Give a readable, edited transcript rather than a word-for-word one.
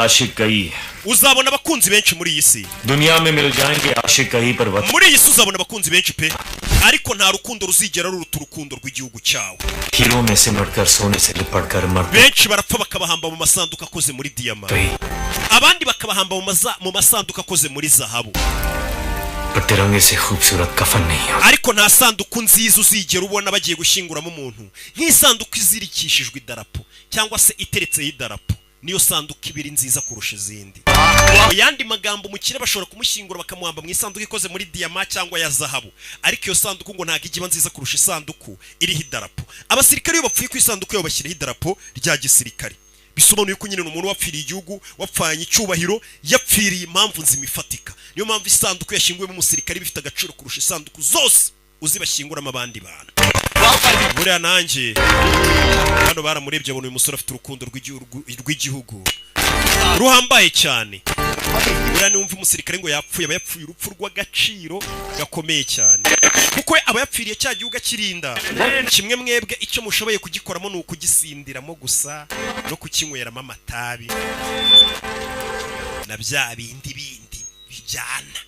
आशिक कई। Uzabona abakunzi benshi muri iyi si। दुनिया में मिल जाएंगे आशिक कई, पर वतन Muri iyi si uzabona abakunzi benshi pe, ariko nta rukundo ruzigera ruruta urukundo rw'igihugu cyawe. हीरों में सिमट कर, सोने से लिपट कर मरते Benshi barapfa bakabahamba mu masanduku akoze muri diyama, कई, abandi bakabahamba mu masanduku akoze muri zahabu, पर तिरंगे से खूबसूरत कफन नहीं होता। Ariko nta sanduku nziza uzigera ubona bagiye gushyinguramo umuntu nk'isanduku izirikishijwe idarapo cyangwa se iteretseho idarapo. Niyo sanduku ibiri nziza kurusha izindi. Mu yandi magambo, umukire bashobora kumushyingura bakamuhamba mu isanduku ikoze muri diyama cyangwa ya zahabu, ariko iyo sanduku ngo ntabwo ijya iba nziza kurusha isanduku iriho idarapo. Abasirikare iyo bapfuye, ku isanduku yabo bashyiraho idarapo rya gisirikare. Bisobanuye ko nyine ni umuntu wapfiriye igihugu, wapfanye icyubahiro, yapfiriye impamvu nzima ifatika. Niyo mpamvu isanduku yashyinguyemo umusirikare iba ifite agaciro kurusha isanduku zose uzi bashyinguramo abandi bantu. Buriya nanjye hano baramurebye, abona uyu musore afite urukundo rw'igihugu ruhambaye cyane. Buriya niwumva umusirikare ngo yapfuye, aba yapfuye urupfu rw'agaciro gakomeye cyane, kuko we aba yapfiriye cya gihugu akirinda. Kimwe mwebwe icyo mushoboye kugikoramo ni ukugisindiramo gusa no kukinyweramo amatabi na bya bindi bindi bijyana.